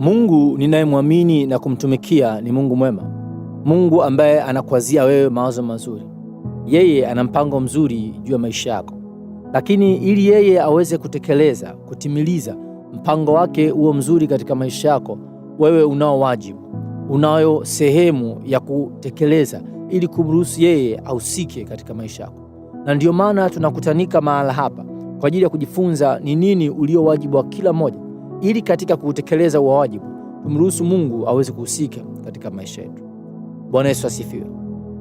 Mungu ninayemwamini na kumtumikia ni Mungu mwema, Mungu ambaye anakuwazia wewe mawazo mazuri. Yeye ana mpango mzuri juu ya maisha yako, lakini ili yeye aweze kutekeleza, kutimiliza mpango wake huo mzuri katika maisha yako, wewe unao wajibu, unayo sehemu ya kutekeleza ili kumruhusu yeye ahusike katika maisha yako. Na ndiyo maana tunakutanika mahala hapa kwa ajili ya kujifunza ni nini ulio wajibu wa kila mmoja, ili katika kuutekeleza huo wajibu tumruhusu Mungu aweze kuhusika katika maisha yetu. Bwana Yesu asifiwe.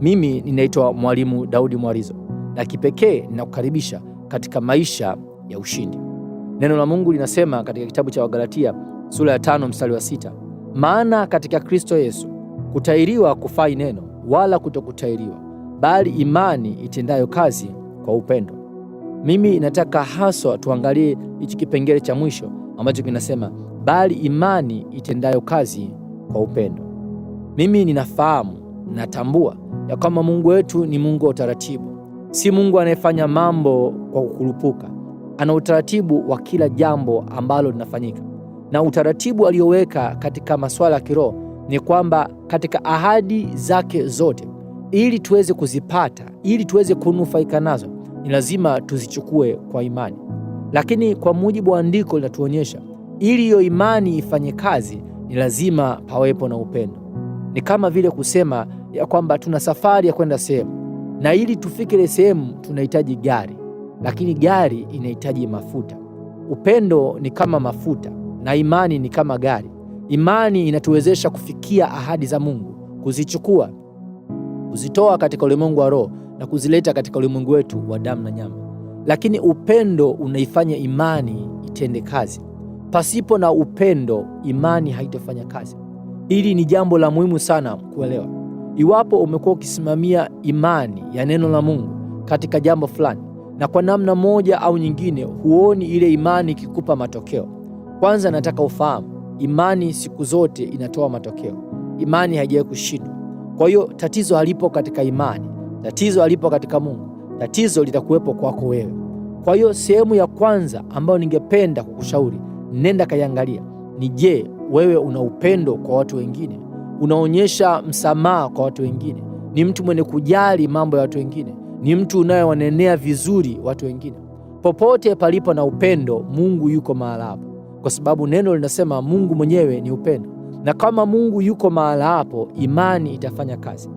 Mimi ninaitwa Mwalimu Daudi Mwarizo na kipekee ninakukaribisha katika maisha ya ushindi. Neno la Mungu linasema katika kitabu cha Wagalatia sura ya 5 mstari wa 6, maana katika Kristo Yesu kutahiriwa kufai neno wala kutokutahiriwa, bali imani itendayo kazi kwa upendo. Mimi nataka haswa tuangalie hichi kipengele cha mwisho ambacho kinasema bali imani itendayo kazi kwa upendo. Mimi ninafahamu, natambua ya kwamba Mungu wetu ni Mungu wa utaratibu, si Mungu anayefanya mambo kwa kukurupuka. Ana utaratibu wa kila jambo ambalo linafanyika, na utaratibu alioweka katika masuala ya kiroho ni kwamba katika ahadi zake zote, ili tuweze kuzipata, ili tuweze kunufaika nazo, ni lazima tuzichukue kwa imani. Lakini kwa mujibu wa andiko linatuonyesha, ili hiyo imani ifanye kazi, ni lazima pawepo na upendo. Ni kama vile kusema ya kwamba tuna safari ya kwenda sehemu, na ili tufike ile sehemu tunahitaji gari, lakini gari inahitaji mafuta. Upendo ni kama mafuta na imani ni kama gari. Imani inatuwezesha kufikia ahadi za Mungu, kuzichukua, kuzitoa katika ulimwengu wa roho na kuzileta katika ulimwengu wetu wa damu na nyama. Lakini upendo unaifanya imani itende kazi. Pasipo na upendo, imani haitafanya kazi. Hili ni jambo la muhimu sana kuelewa. Iwapo umekuwa ukisimamia imani ya neno la Mungu katika jambo fulani, na kwa namna moja au nyingine huoni ile imani ikikupa matokeo, kwanza nataka ufahamu, imani siku zote inatoa matokeo. Imani haijawahi kushindwa. Kwa hiyo tatizo halipo katika imani, tatizo halipo katika Mungu, tatizo litakuwepo kwako wewe. Kwa hiyo sehemu ya kwanza ambayo ningependa kukushauri, nenda kaiangalia ni je, wewe una upendo kwa watu wengine? Unaonyesha msamaha kwa watu wengine? Ni mtu mwenye kujali mambo ya watu wengine? Ni mtu unayewanenea vizuri watu wengine? Popote palipo na upendo, Mungu yuko mahala hapo, kwa sababu neno linasema Mungu mwenyewe ni upendo, na kama Mungu yuko mahala hapo, imani itafanya kazi.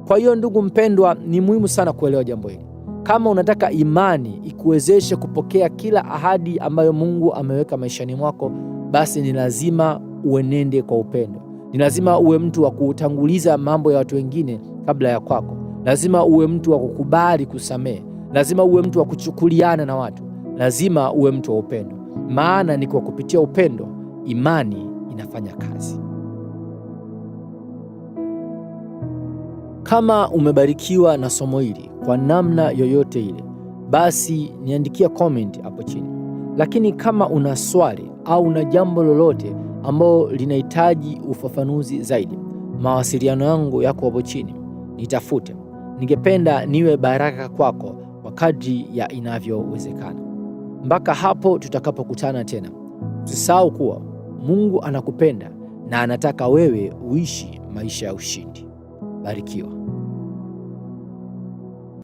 Kwa hiyo ndugu mpendwa, ni muhimu sana kuelewa jambo hili. Kama unataka imani ikuwezeshe kupokea kila ahadi ambayo Mungu ameweka maishani mwako, basi ni lazima uenende kwa upendo. Ni lazima uwe mtu wa kutanguliza mambo ya watu wengine kabla ya kwako. Lazima uwe mtu wa kukubali kusamehe. Lazima uwe mtu wa kuchukuliana na watu. Lazima uwe mtu wa upendo, maana ni kwa kupitia upendo imani inafanya kazi. Kama umebarikiwa na somo hili kwa namna yoyote ile, basi niandikia comment hapo chini. Lakini kama una swali au una jambo lolote ambalo linahitaji ufafanuzi zaidi, mawasiliano yangu yako hapo chini, nitafute. Ningependa niwe baraka kwako kwa kadri ya inavyowezekana. Mpaka hapo tutakapokutana tena, usisahau kuwa Mungu anakupenda na anataka wewe uishi maisha ya ushindi. Barikiwa.